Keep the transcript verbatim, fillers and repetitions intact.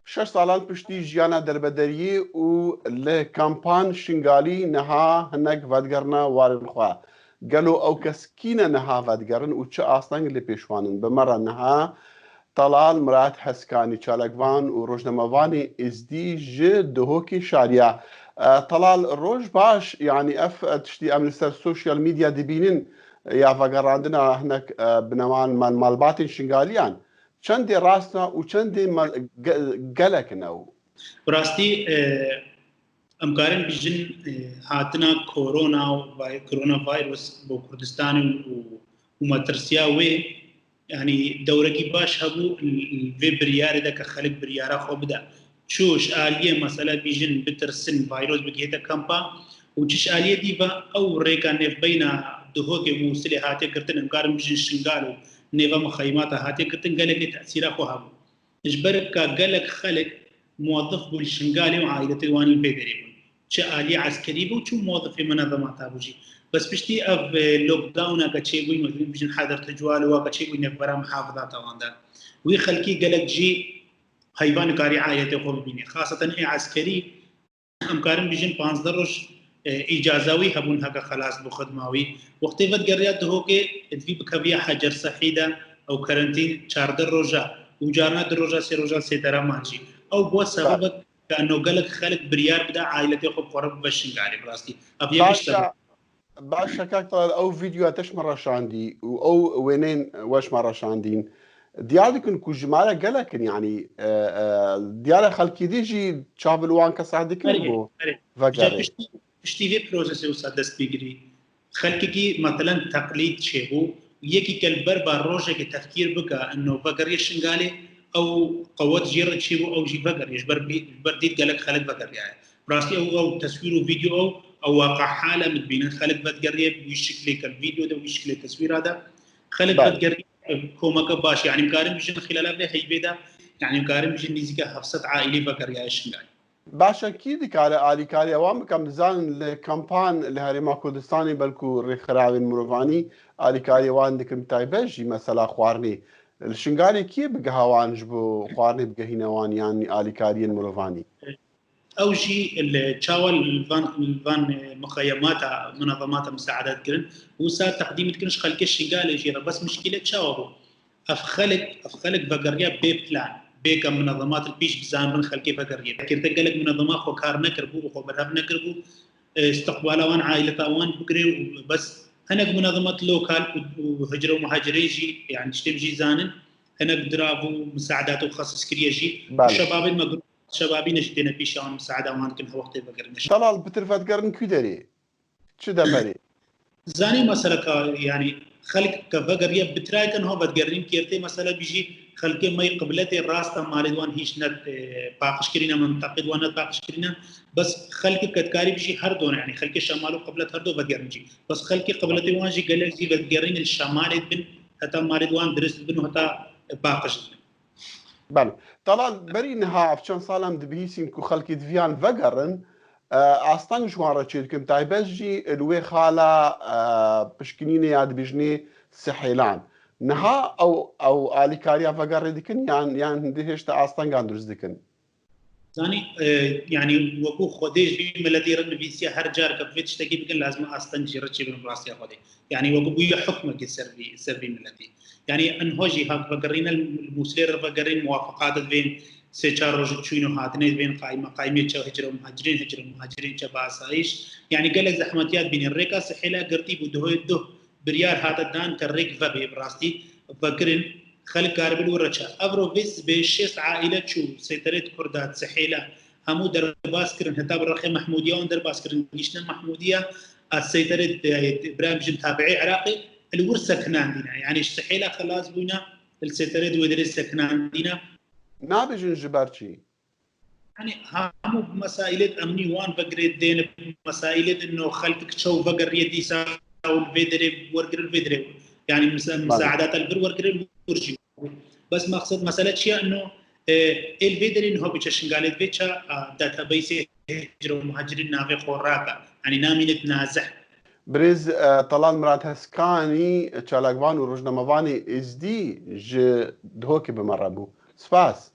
Şeş salan piştî jiyana derbederiyê û li kampan Şingalî niha hinek vedigerine warên xwe. Gelo ew kes kî ne niha vedigerin û çi asteng li pêş wan in? Bi me re niha Talal Mirat Heskanî, çalakvan û rojnamevanê Êzdî ji Duhokê şariya. E, Talal, roj baş, yanî ev, e, tiştî em li ser sosyal medya dibînin, e, ya vegerandina hinek, e, binewan mal-, malbatên Şingaliyan. Çendê rast e û çendê me-, ge-, gelek in ew? Bi rastî, e, em karin bijin, e, hatina korona û vay-, coronavirus bo Kurdistanê û, û metirsiya wê, yanî dewrekî baş hebû, l-, l-, vê biryarê de ke xelk biryara xwe bide. Çû ji aliyê mesela bijin bitirsin, vayros bigihête kampa û çi ji aliyê dî ve ew rêka nêvbeyna Duhokê û Mûsilê hatiye girtin, em karin bijin Şingal û nêva muxeyimata hatiye girtin, gelekê tesîra xwe hebû. Ji ber ka gelek xelk muwezif bûn li Şingalê û aîletê wan ên vê derê bûn. Çi aliyê eskerî bû, çi muwezifê munezemata bû jî. Bes piştî ev, e, lockdowna ke çêbûyî, me dibîn bijin Heder Tecwal û wa ke çêbûyî nêvbera muhafizata wan de. Wî xelkî gelek jî heyva nikarî aîletê xwe bibînî. Xaseten ê eskerî, em karin bijin panzdeh roj, e, îcaza wî hebûn heke xelas bû xidma wî. Wextê vedigeriya Duhokê, divî bikeviya Hecer Sehî de ew karantîn çardeh roja û carna du roja, sê roja sêtera man jî. Ew bû sebebek ka no gelek xelk biryar bide aîletê xwe bi xwe re bibe Şingalê bi rastî. Ev yek ji sebeb. Baş e kak Talal, ew vîdyoya te ji me re şandî û ew wêneyên we ji me re şandîn, diyar dikin ku jimare gelek in, yanî, e, e, diyar e xelkî dî jî çav li wan kesa dikin Erê, ku erê. Vegerê. Piştî, piştî vê prosesê wisa dest pê girî, xelkekî, meselen, teqlîd çêbû, yekî ke li ber ba rojekê tefkîr bike, ino vegeriye Şingalê, ew qewet jê re çêbû, ew jî vegeriye, ji ber bî-, ji ber dît gelek xelk vegeriyaye. Bi rastî ew, ew teswîr û vîdyo ew, ew waqihal e min dibînin. Xelk vedigeriye wî şiklê ke li vîdyo de, wî şiklê teswîra de. Xelk Belê. Vedigeriye komeke baş. Yanî, em karin bijin xîlala vê heyvê de, yanî, em karin bijin nîzîka heft sed aîlî vegeriyaye Şingalê. Baş e, kî dikare alîkariya wan bike? Em dizanin li kampan li Herêma Kurdistanê belkû rêxirawên mirovanî alîkariya wan dikin, bi taybet jî mesela xwarinê. Li Şingalê kî bigiha wan ji bo xwarinê bigehîne wan yan alîkariyên mirovanî? Ew jî li çawa li van, li van, e, muxeyemata, munezemata misaade dikirin, wisa teqdîm dikirin ji xelkê Şingalê jî re. Bes mişkîle çawa bû? Ev xelk, ev xelk vegeriya bê plan, bê ka munezemat li pîş bizanibin xelkê vegeriye. Kirte gelek munezema xwe kar nekiribû û xwe berhev nekiribû, e, istiqbala wan, aîleta wan bigire û bes. Hinek munezemat lokal û, û hicre û muhacirê jî, yani tiştê jî zanin, hinek dirav û misaedat û xesis kiriye jî. Belê. Şebabên me, şebabî ne jî têne pîşa wan, misaada wan dikin, her wextê vegerine. Talal, pitir vedigerin ku derê? Çi deverê? Zanî meseleka, yani xelk ke vegeriye bi tirayeke niha vedigerîn, kêrtê mesela bijî xelkê me yê qibletê rasta malê wan hîç ne, e, paqij kirîne, mintaqê wan ne paqij kirîne. Bes xelkê ke dikarî bijî her done, yani xelkê şemal û qiblet her do vedigerin jî. Bes xelkê qibletê wan jî gelek jî vedigerîn li şemalê dibin, heta malê wan dirist dibin û heta, e, paqij dibin. Belê. Talal, berî niha ev çend sal em dibihîsîn ku xelkê diviyan vegerin, e, asteng ji wan re çêdikin, taybet jî li wê xala, e, pişkinînê ya dibêjinê Sihêlan. Niha ew, ew alîkariya vegerê dikin yan, yan hindê hêşta astengan dirust dikin? Zanî, e, yani wekû Xwedê ji vî miletî re nivîsiye, her car ke vê tiştekî bikin, lazim e asteng jî re çêbin bi rastiya Xwedê. Yani wekû bûye hukmekê ser vî, ser vî miletî. Yani enho jî hak vegerîne, li Mûsilê re vegerîn, muwafaqat divên sê çar roj çûyîn û hatinê divên qaymeqamê çe hicre û muhacirên, hicre û muhacirên çe bi asayîş. Yani gelek zehmetiya dibînin. Rêka Sihêla girtî bû, duhê duh biryar hate dan ke rêk vebe bi rastî vekirin, xelk karibin û reça. Evro vê sibê şêst aîle çû seyterê Kurda Sihêla hemû derbas kirin, heta bi rexê Mehmûdiya wan derbas kirin, gihîştine Mehmûdiya, a seyterê, e, bira em bijin tabiê Iraqê, li wir sekinandîne. Yani ji Sihêla xelas bûyne, li seyterê di wê derê sekinandîne. Nabêjin ji ber çi? Yani hemû mesaîlê emnî wan vegirê dêne, mesaîlê di no xelk çew vegeriye dîsa û li vê derê wergirin vê derê. Yani misa-, Belê. Misaadata li vir wergirin wir jî. Bes maqsed, mesele çi ye? Ino, e, ê li vê derê niha biçe Şingalê, divê çe, a, database hicr û muhacirîn navê xwe rake. Yanî namîne nazih. Birêz, e, Talal Mirad Heskanî, çalakvan û rojnamevanê Êzdî ji Duhokê bi me re bû. Spas.